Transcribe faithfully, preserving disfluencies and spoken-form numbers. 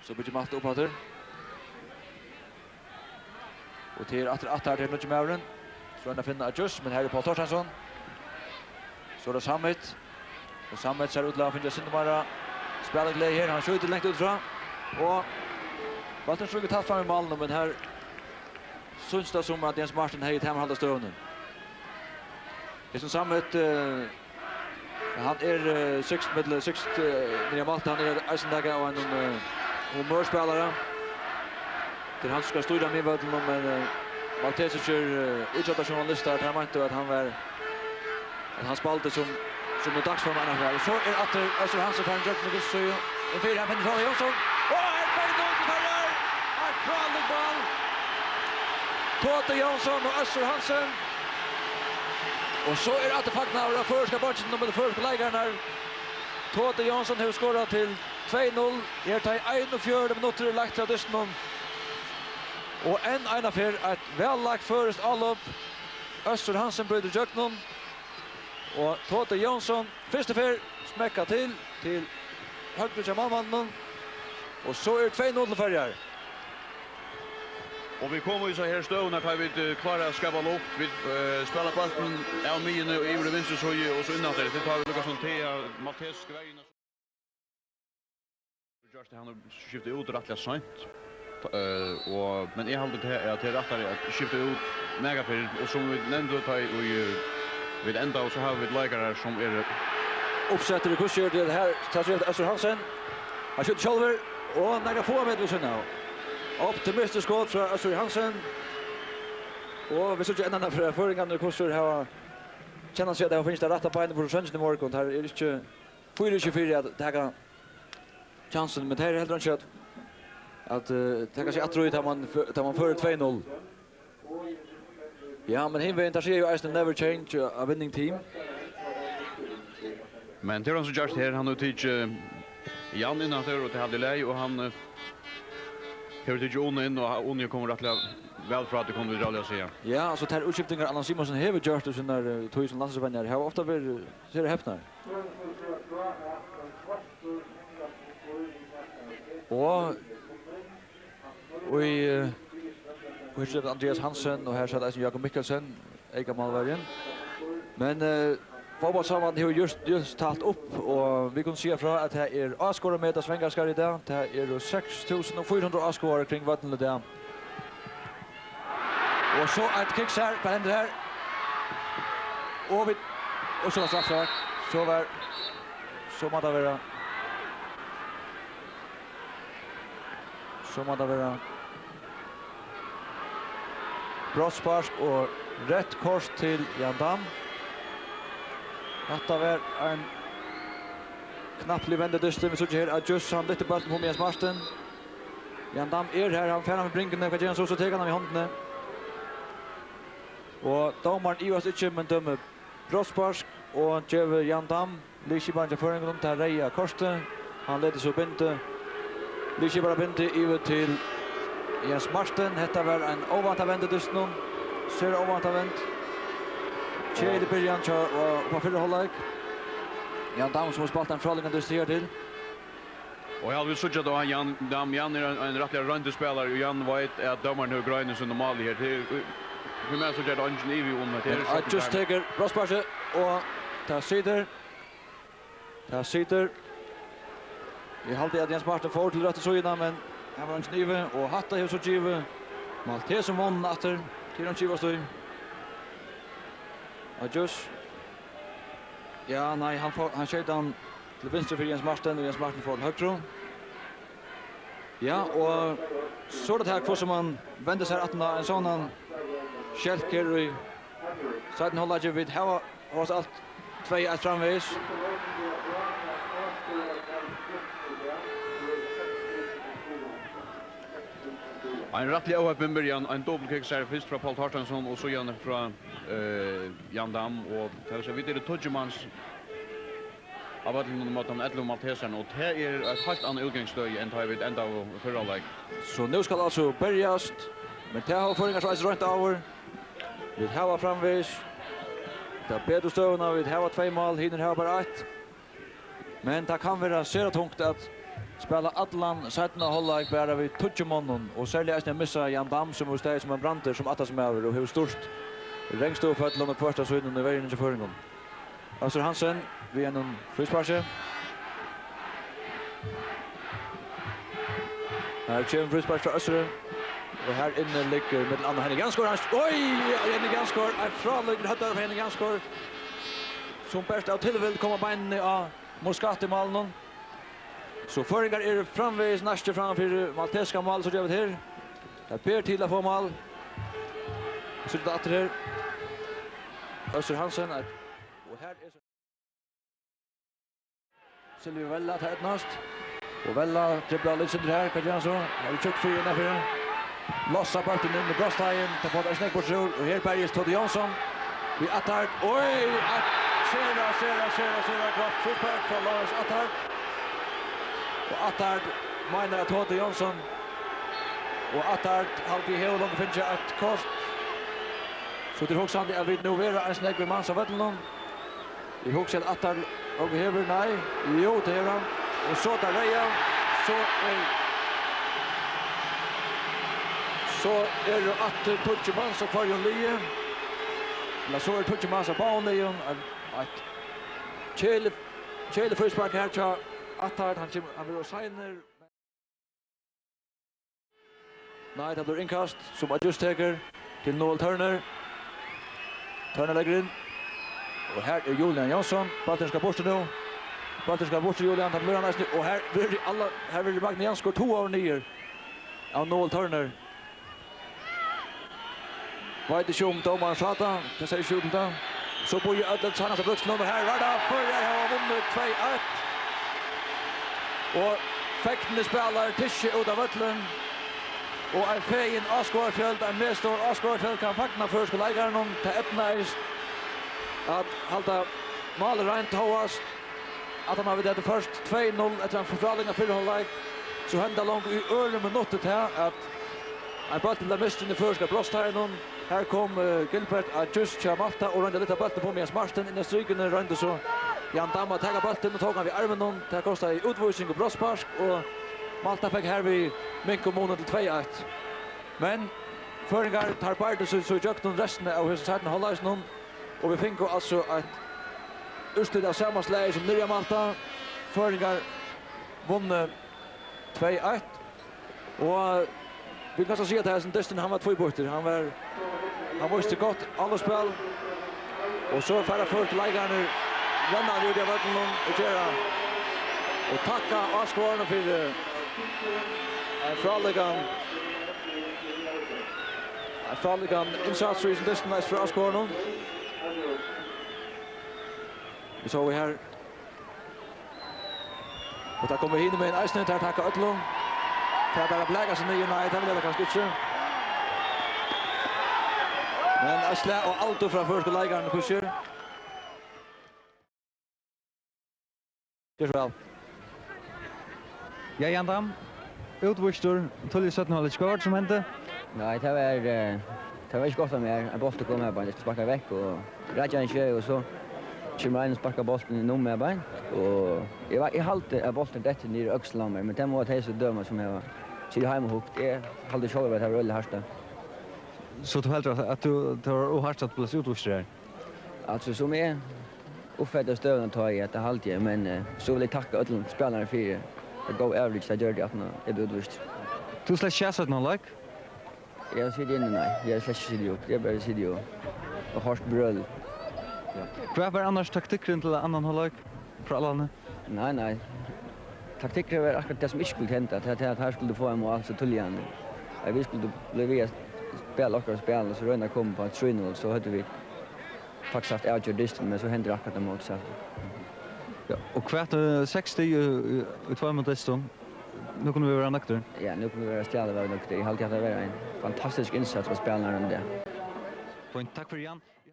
So byggir Malte upp aftur. Og til aftur, aftur til nýggja maðurin. So er hann at finna Agius, men her er Pól Thorsteinsson. So er tað Zammit. Og Zammit sær út til at finna sindur meira spælagleði her. Hann skjýtur langt út frá. Og bólturin svíkur tætt fram í málinum, men her sýnist tað sum at Jens Martin hevði tamarhald á støðuni. Hesin Zammit, eh, hann er, eh, sixth, middle sixth, eh, niðri á Malta. Hann er eisini nakað av einum, eh, humørspælara. Tað er hann sum skal stýra miðvøllinum, men, eh, maltesiskir, eh, ítróttajournalistar, teir meintu, at hann var, at hann spældi sum, sum í dagsformi annars var. Og so er aftur Øssur Hansen farin gjøgnum vinstru síðu. Inn fyri, hann finnur Tóta Jónsson. Og her er tvey null til Føroyar! Eitt frálíkt mál! Tóti Jónsson og Øssur Hansen. Og so er aftur fagnaður á føroyska beinkinum, og føroysku leikararnar. Tóti Jónsson hevur skorað til tvey null. Her tá í einogfjøruti minuttir er lagt av dystinum. Og enn eina ferð eitt væl lagt føroyskt álop. Øssur Hansen brýtur ígjøgnum. Og Tóti Jónsson, fyrstu ferð, smekkar til, til høgru hjá málmanninum. Og so er tvey null til Føroyar. Og vit koma í so her støðuna, tá vit, eh, klára at skapa luft. Vit, eh, spæla bóltin av miðjuni og yvir í vinstru síðu og so inn aftur. Tað tá vit lukka sum te, Mathias Skræin. Gjørt, hann hevur skift út rættiliga seint. Eh, og, men eg haldi, tað er, at tað er rættari at skifta út nakað fyrr, og sum vit nevndu, tá ið, eh, vit enda, og so hava vit leikarar sum eru uppsettir í hvussu er tað her, tað er Øssur Hansen. Hann skjýtur sjálvur, og nakrar fáar metrar við síðuna av. Optimistiskt skot frá Øssur Hansen. Og vit síggja enn eina ferð, føroyingarnir í hvussu hava, kenna seg at hava fingið tað rætta beinið fyri songina í morgun. Teir eru ikki, fíra ikki fyri at taka kjansin, men tað er heldur ikki at, at, eh, taka seg aftur í, tá man fø-, tá man førir tvey null. Ja, men hin vegin, tað sigur jú eisini "Never change a winning team". Men tað er hann sum gjørt her, hann hevur tikið, eh, Jan inn aftur, og tað er heilt í lagi, og hann, eh, hevur tikið Una inn, og Una kemur rættiliga væl frá tí, kunnu vit rættiliga siga. Ja, altso, tær útskiftingar Allan Simonsen hevur gjørt í sínar, eh, tíð sum landsliðsvenjari, hava ofta verið sera hepnar. Og í, eh, og her situr Andreas Hansen, og her situr eisini Jakob Mikkelsen, eykamálverjin. Men, eh, fótbóltssambandið hevur júst, júst talt upp, og vit kunnu siga frá, at tað er áskoðaramet á Svangaskarði í dag. Tað eru seks túsund og fýra hundrað áskoðarar kring vøllin í dag. Og so eitt kiks her. Hvat hendir her? Og vit, og so var straff her. So var, so má tað vera. So má tað vera brotsspark og reytt kort til Jan Dam. Hatta var ein knappligur vendidystur. Vit síggja her, Agius, hann lyftir bóltin upp um Jens Martin. Jan Dam er her, hann fer hann við bringuni, hvat ger hann so, so tekur hann hann við hondini. Og dómarin ivast ikki, men dømir brotsspark og gevur Jan Dam, liðskiparan hjá føroyingunum, tað reyða kortið. Hann letur so bindið, liðskiparabindið yvir til Jens Martin. Hetta var ein óvæntað vend í dystinum, sera óvæntað vend. Keðilig byrjan hjá, og upp á fyrra hálvleik. Jan Dam, sum hevur spælt ein frálíkan dyst higartil. Og her vit síggja, at Jan Dam, Jan er ein, ein rættiliga royndur spælari, og Jan veit, at dómarin hevur grein í sínum máli her. Tað er, fyri mær so ger tað eingin ivi um, at tað er Agius tekur brotssparkið, og tað situr. Tað situr. Eg haldi, at Jens Martin fór til røttu síðuna, men her var eingin ivi, og hatta hevur so givið Maltesum vónina aftur. Tað er hann givast í. Agius. Ja, nei, hann fór, hann skeyt hann til vinstru fyri Jens Martin, og Jens Martin fór til høgru. Ja, og so er tað her, hvussu man vendir sær aftan á ein sovorðnan skelk her í seinna hálvleiki. Vit hava hóast alt tvey eitt framvegis. Ein rættiliga óheppin byrjan, ein dobbeltkick sær fyrst frá Pól Thorsteinsson og síðan frá, eh, Jan Dam, og tað vil siga, vit eru tíggju mans á vøllinum móti teimum ellivu maltesarunum, og tað er eitt heilt annað útgangsstøði enn tá vit endaðu fyrra hálvleik. So nú skal altso berjast, men tað hava føroyingar so eisini roynt áður. Vit hava framvegis ta betru støðuna, vit hava tvey mál, hinir hava bara eitt. Men tað kann vera sera tungt at Spæla allan seinna hálvleik bara við tíggju monnum, og serliga eisini at missa Jan Dam, sum hevur staðið sum ein brandur sum aftansmaður og hevur stýrt Regnstøðuføllum og hvørt av sínum í verjuni hjá føroyingum. Øssur Hansen við einum frísparki. Her kemur fríspark frá Øssuri, og her inni liggur millum annað Henning Jarnskor. Hann, oj, Henning Jarnskor, ein frálíkur høvdari frá Henning Jarnskor, sum bert av tilvild kom á beinini á Muscat í málinum. So føroyingar eru framvegis næstir fram fyri malteska mál, so gera vit her. Tað ber til at fáa mál. Síggja tað aftur her. Øssur Hansen, og her er Silvio Vella, tað eydnast. Og Vella driblar eitt sindur her, hvat ger hann so? Hann er tjúkk fyri, innanfyri. Lossar bóltin inn í brotsteigin, tað fáa teir ikki nógv burtur úr. Og her berjist Tóti Jónsson við Attard. Oj, eitt sera, sera, sera, sera grovt fríspark frá Lawrence Attard. Og Attard meinar, at Tóti Jónsson, og Attard, haldi eg, hevur longu fingið eitt kort. So tað er hugsandi, at vit nú verða eins nógvir mans á vøllinum. Eg hugsi, at Attard longu hevur, nei, jú, tað hevur hann. Og so tað reyða, so er, so eru aftur tíggju mans á hvørjum liði. Ella so er tíggju mans á báðum liðum. Ein, eitt keðiligt, keðiligt fríspark her hjá Attard, hann kemur, hann verður ov seinur. Nei, tað blívur innkast, sum Agius tekur til Noel Turner. Turner leggur inn. Og her er Julian Jónsson. Bólturin skal burtur nú. Bólturin skal burtur, Julian. Tað blívur hann eisini. Og her verður alla, her verður Magni Jarnskor togaður niður av Noel Turner. Veit ikki, um dómarin sá tað. Tað sær ikki út um tað. So bíða øll eftir seinasta brotsinum, og her var tað. Føroyar hava vunnið tvey eitt. Og fegnir spælarar tysja út á vøllin. Og ein fegin áskoðarafjøld, ein metstór áskoðarafjøld kann fagna føroysku leikarunum. Tað eydnaðist at halda málið reint hóast. At hann hevur verið ført tvey null eftir ein frálíkan fyrra hálvleik, so hendi tað longu í øðrum minutti tað, at ein bóltur bleiv mistur í føroyska brotsteiginum. Her kom, eh, Gilbert Agius hjá Malta og royndi at lyfta bóltin upp um Jens Martin. Inni á strikuni royndi so Jan Dam at taka bóltin og tók hann við arminum. Tað kostaði útvísing og brotsspark, og Malta fekk hervið minkað munin til tvey eitt. Men føroyingar, teir bardu seg so ígjøgnum restina av hesum seinna hálvleikinum. Og vit fingu altso eitt úrslit av sama slagi sum niðri á Malta. Føroyingar vunnu tvey eitt. Og vit kunnu kanska siga, at hesin dysturin, hann var tvíbýttur. Hann var, hann vísti gott álopsspæl. Og so fara føroysku leikararnir rennandi út av vøllinum og gera, og takka áskoðarunum fyri ein frálíkan Ein frálíkan innsats í hesum dystinum, eisini frá áskoðarunum. Vit sóu her. Og tað koma hinumegin eisini, teir taka øllum. Fara teir at blaka seg niður? Nei, tað vilja teir kanska ikki. Men eitt slag og aldur frá føroysku leikarunum, hvussu er? Ger so væl. Ja, Jan Dam, útvístur, tíðliga í seinna hálvleiki. Hvat var tað, sum hendi? Nei, tað var, eh, tað var ikki gott av mær. Ein bóltur kom har, bara sparka vekk, og rakjaði ikki, og so kemur ein og sparkar bóltin inn um meg beint, og eg var, eg haldi, at bólturin dettur niður í økslina á mær, men tað mugu tey so døma, sum hava sitið heima og hugt. Eg haldi sjálvur, at tað var øgiliga hart, tað. So tú heldur, at, at tú, tað var ov hart, at tú bleiv útvístur her? Altso, sum eg uppfatti støðuna tá, ja, tað haldi eg, men, eh, so vil eg takka øllum spælarunum fyri tað góða avrik, tey gjørdu, aftaná eg bleiv útvístur. Tú hevur slett ikki sæð seinna hálvleik? Eg havi sitið inni, nei. Eg havi slett ikki sitið uppi. Eg havi bara sitið og, og hoyrt brøl. Hvat var annars taktikkurin til annan hálvleik frá Allani? Nei, nei. Taktikkurin var akkurát tað, sum ikki skuldi henda. Tað, tað, at teir skuldu fáa eitt mál so tíðliga. At vit skuldu blíva við at spæla okkara spæl, og so royna at koma upp á trý null, so høvdu vit faktiskt havt avgjørt dystin, men so hendir akkurát tað mótsatta. Ja, og hvat, eh, seks stig í, í, í tveimum dystum? Nú kunnu vit vera nøgdir. Ja, nú kunnu vit vera stjala væl nøgdir. Eg haldi, at tað var ein fantastisk innsats frá spælarunum í dag. Fínt, takk fyri, Jan.